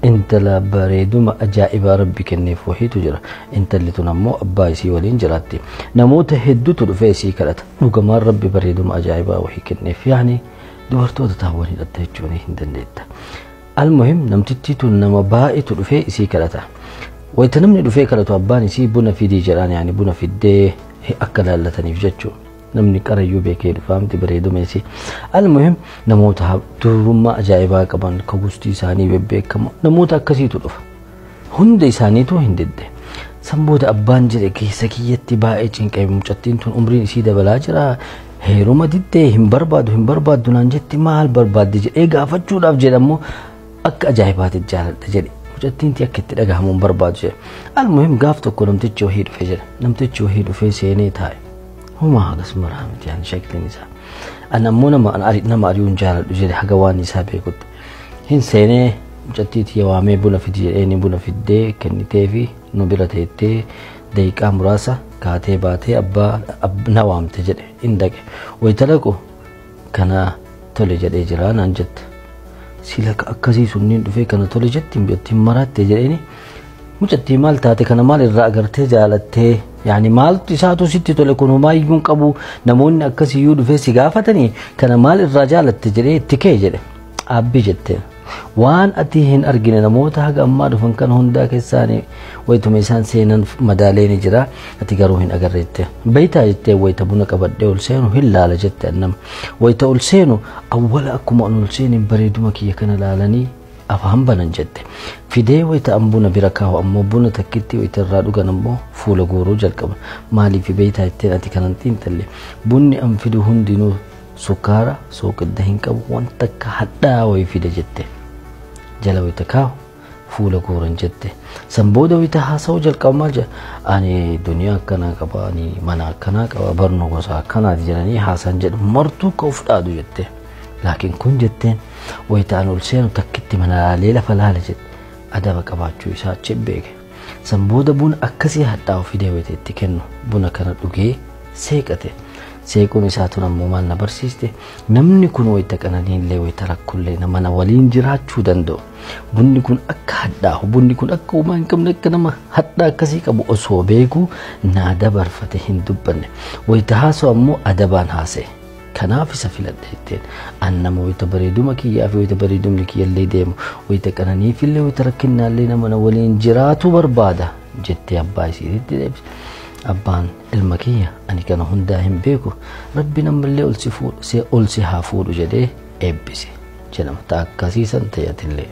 Intala bareeduma ajaa'ibaa Rabbi kenneef wahiitu jira. Intalli tun ammoo abbaa isii waliin jiraatti. Namoota hedduutu dhufee isii kadhata. Dhugamaan Rabbi bareeduma ajaa'ibaa wahii kenneef. Yaani dubartoota taawwan hidhatta jechuun hin dandeetta. Almuhim namtittii tun nama baay'eetu dhufee isii kadhata. Wayita namni dhufee kadhatu abbaan isii buna fidii jedhaan, yaani buna fiddee akka laallataniif jechuudha. Namni qarayyuu beekee dhufaamti bareeduma isii. Almuhim namoota durummaa ajaa'ibaa qaban ka gustii isaanii bebbeekamoo namoota akkasiitu dhufa. Hunda isaaniitu hin didde. San booda abbaan jedhe keessa kiyyatti baay'ee cinqame, mucattiin tun umriin isii dabalaa jira. Heeruma diddee hin barbaadu hin barbaaddu naan jetti, maal barbaaddi jedhee gaafachuudhaaf jedhammoo akka ajaa'ibaatti jaaladha jedhe. Mucattiin akka itti dhagahamu hin barbaadu jedhe. Almuhim gaaf tokko namtichi wahii dhufe jedha. Namtichi wahii dhufee seenee taa'e. Homaa hagas maraa miti yaani shakliin isaa. Ani ammoo nama ari'uun jaaladhu jedhe haga waan isaa beekutti. Hin seenee mucattii tiyya waamee buna fidi jedhee buna fiddee kennitee fi nu bira teettee daqiiqaa muraasa kaatee baatee abbaa na waamte jedhe hin dhaqe. Wayita dhaqu kana tole jedhee jira naan jette. Sila akkasii sunniin dhufee kana tole jetti mucattiin maraatte jedheeni. Mucattii maal taate kana maal irraa agartee jaalattee, yaani maaltu isaatu sitti tole, kun homaayyuu hin qabu, namoonni akkasiyyuu dhufee si gaafatanii kana maal irraa jaalatte jedhee itti kee jedhe. Abbi jetteen waan ati hin argine namoota haga ammaa dhufan kan hundaa keessaani wayituma isaan seenan madaalee ni jira, ati garuu hin agarre jette. Beeytaa jettee wayita buna qabadhee ol seenu hin laala jette annam. Wayita ol seenu awwala akkuma an ol seenin bareeduma kiyya kana laalanii afaan banan jette. Fidee wayita an buna bira kaa'u ammoo buna takkitti wayita irraa dhugan ammoo fuula guuruu jalqaba. Maaliif beeytaa jetteen ati kanan xiinxalle, bunni an fidu hundinuu sukkaara sooqidda hin qabu, wanta akka hadhaa wayii fide jette. Jala wayita kaa'u fuula guuran jette. San booda wayita haasa'uu jalqaba maal jedha, ani duniyaa akkanaa qaba, ani mana akkanaa qaba, barnoo gosa akkanaati jedhanii haasa'an jedhu martuu ka of dhaadu jette. Laakiin kun jetteen wayita an ol seenu takkitti mana laalee lafa laala jette. Adaba qabaachuu isaa achi beeke. San booda buna akkasii hadhaa'u fidee wayita itti kennu buna kana dhugee seeqate. Seequun isaa tun ammoo maal na barsiiste, namni kun wayita qananiillee wayita rakkollee nama na waliin jiraachuu danda'u. Bunni kun akka hadhaa'u, bunni kun akka uumaa hin qabne, akka nama hadhaa akkasii qabu osoo beeku naa dabarfate hin dubbanne. Wayita haasa'u ammoo adabaan haasa'e. Kanaaf isa filadhe jetteen. An nama wayita bareeduma kiyyaa fi wayita bareedumni kiyyallee deemu, wayita qananiifillee wayita rakkinnaallee nama na waliin jiraatu barbaada jettee abbaa isiitti deebise. Abbaan ilma kiyya ani kana hundaa hin beeku, Rabbi ammallee ol si haa fuudhu jedhee eebbise jedhama. Ta'a akkasiisan ta'atillee.